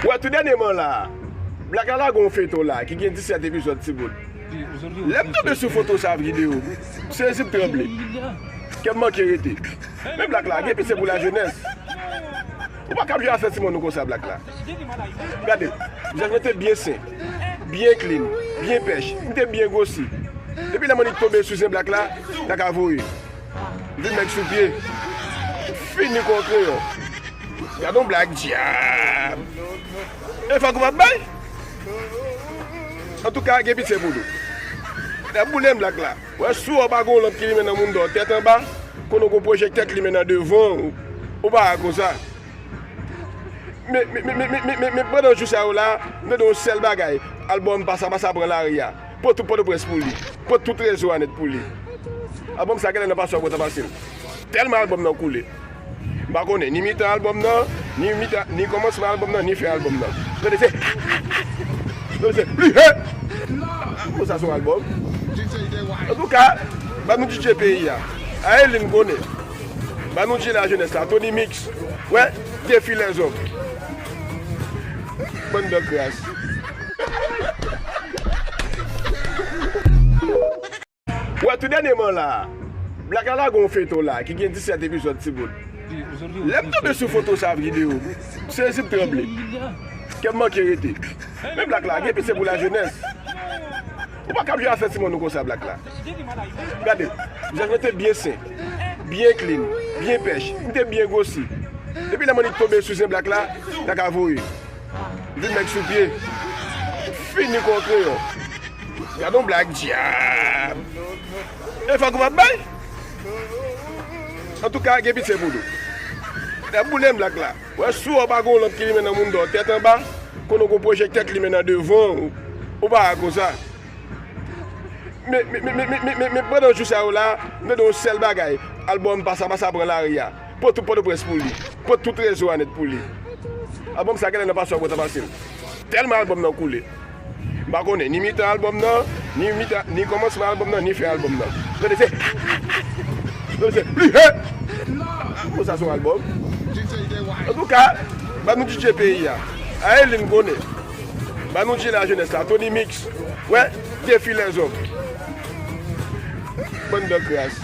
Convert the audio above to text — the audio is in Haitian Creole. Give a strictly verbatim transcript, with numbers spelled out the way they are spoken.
Ou wè tou dènyèman la a, Black la lage yon feyton la ki gen disèt epizòd, timoun. Lè m tonbe sou foto sa, videyo, m sezi, m tranble. Kè m manke rete. Men Black la gen pitye pou lajenès. Ou pa kab jwe afè timoun nou konsa, Black la. Gade, vizaj mwen te byen sen, byen clean, byen pèch, m te byen gwosi. Depi lè m annik tonbe sou zen Black la, Black la voye. Vin nèg sou pye. Fini kon kreyon. Gade yon Black dyab. E fòk ou p ap bay. Antouka, gen pitye pou nou. Lè boule m Black la. Wè, si w pa gon lanp ki limen nan mounda w, tèt anba, konnen w gon pwojèktè k limen nan devan w. Ou pa konsa. Men, men, men, men pandan jou sa yo la, m tande yon sèl bagay. Albòm Pasa Pasa pran lari a. Pran tout Pòtoprens pou li. Pran tout rezo a nèt pou li. Albòm sa genlè nan pase w ap wè ta pase l. Tèlman albòm nan koule. M pa konnen ni mitan albòm nan, ni mitan, ni kòmansman albòm nan, ni fen albòm nan. Tande se, tande se, li he! Bon, sa se yon albòm. Antouka, ban nou D J peyi a. Aye li m konnen. Ban nou D J lajenès la, Tony Mix. Wè, Défi les hommes. Bann dan kras. Ou wè tou dènyèman la a, Black la lage yon feyton la ki gen disèt epizòd, timoun. Lè m tonbe sou foto sa, videyo, m sezi, m tranble. Kè m manke rete. Men Black la gen pitye pou lajenès. Ou pa kab jwe afè timoun nou konsa, Black la. Gade, vizaj mwen te byen sen, byen clean, byen pèch, m te byen gwosi. Depi lè m annik tonbe sou zen Black la, Black la voye. Vin nèg sou pye. Fini kon kreyon. Gade yon Black dyab. E fòk ou p ap bay. Antouka, gen pitye pou nou. Lè boule m Black la. Wè, si w pa gon lanp ki limen nan mounda w, tèt anba, konnen w gon pwojèktè k limen nan devan w. Ou pa konsa. Men, men, men pandan jou sa yo la, m tande yon sèl bagay. Albòm Pasa Pasa pran lari a. Pran tout Pòtoprens pou li. Pran tout rezo a nèt pou li. Albòm sa genlè nan pase w ap wè ta pase l. Tèlman albòm nan koule. M pa konnen ni mitan albòm nan, ni mitan, ni kòmansman albòm nan, ni fen albòm nan. Tande se, tande se, li he! Bon, sa se yon albòm. Antouka, ban nou D J peyi a. Aye li m konnen. Ban nou D J lajenès la, Tony Mix. Wè, Défi les hommes. Bann dan kras.